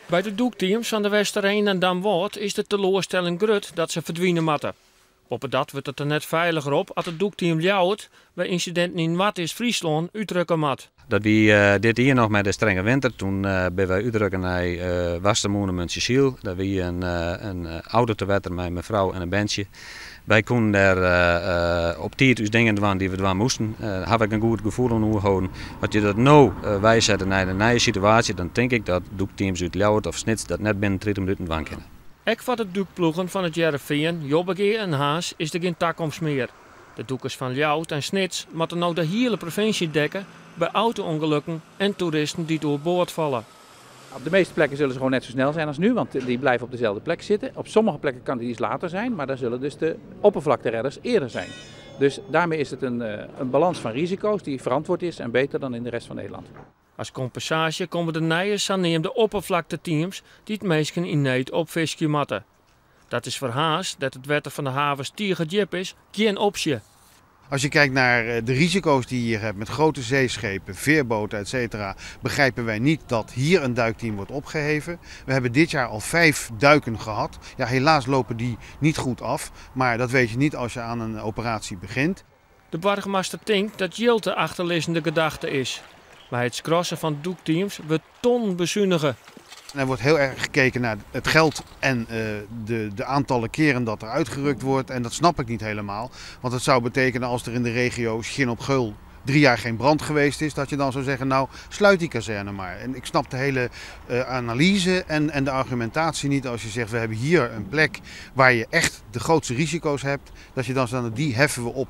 By de dûkteams fan De Westereen en Damwâld is de teloarstelling grut dat se ferdwine moatte. Boppedat wurdt it der net feiliger op at it dûkteam Ljouwert by ynsidinten yn Noardeast-Fryslân útrukke moat. Dat wie dit jier noch mei de strenge winter. Toen binne wy útrukke nei Warstermûne Muntsjesyl. Dêr wie in auto te wetter mei mefrou en in berntsje. Wy koenen dêr op tiid ús dingen dwaan dy't we dwaan moasten. Dêr haw ik in goed gefoel oan oerholden. As je dat no weisette nei de nije situaasje, dan tink ik dat dûkteams út Ljouwert of Snits dat net binnen 30 minuten dwaan kinne. Ek foar de dûkploegen fan It Hearrenfean, Jobbegea en Harns is der gjin takomst mear. De dûkers fan Ljouwert en Snits moatte no de hiele provinsje dekke by auto-ûngelokken en toeristen dy't oerboard falle. Op de meeste plekken zullen ze gewoon net zo snel zijn als nu, want die blijven op dezelfde plek zitten. Op sommige plekken kan het iets later zijn, maar daar zullen dus de oppervlakteredders eerder zijn. Dus daarmee is het een balans van risico's die verantwoord is en beter dan in de rest van Nederland. As kompensaasje komme der nije saneamde oppervlakteteams dy't minsken yn need opfiskje moatte. Dat is foar Harns, dêr't it wetter fan de havens tige djip is, gjin opsje. Als je kijkt naar de risico's die je hier hebt met grote zeeschepen, veerboten, et cetera, begrijpen wij niet dat hier een duikteam wordt opgeheven. We hebben dit jaar al 5 duiken gehad. Ja, helaas lopen die niet goed af, maar dat weet je niet als je aan een operatie begint. De boargemaster tinkt dat jild de achterlizzende gedachte is. Mei it skrassen fan dûkteams wurdt tonnen besunige. En er wordt heel erg gekeken naar het geld en de aantallen keren dat er uitgerukt wordt. En dat snap ik niet helemaal. Want het zou betekenen als er in de regio Schin op Geul 3 jaar geen brand geweest is, dat je dan zou zeggen, nou sluit die kazerne maar. En ik snap de hele analyse en de argumentatie niet als je zegt, we hebben hier een plek waar je echt de grootste risico's hebt, dat je dan zegt, die heffen we op.